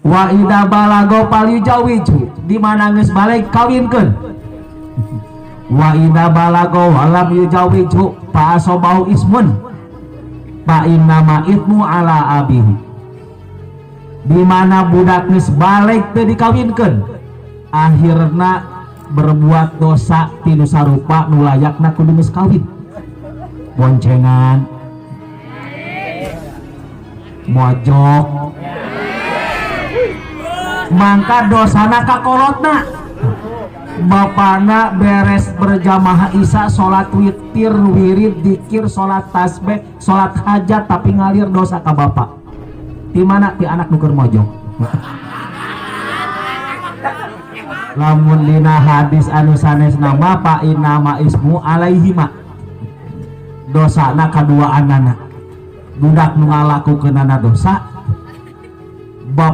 Wa idza balago falyuzawwijhu, di mana geus baleg kawinkeun. Wa idza balago walam yuzawwijhu fa asobahu ismun fa innama ithmu ala abihi. Di mana budak geus baleg teu dikawinkeun, akhirna berbuat dosa tinu sarupa nu layakna kudu geus kawin. Boncengan, mojok, mangka dosana kakolotna. Bapana beres berjamaah isya, salat witir, wirid, dikir, salat tasbih, salat hajat, tapi ngalir dosa ka bapak. Di mana? Ti anak nu keur mojok. Lamun dina hadis anu sanes nama fa inna ismu alaihima, dosana kaduaanana. Budak nu ngalakukeunana dosa,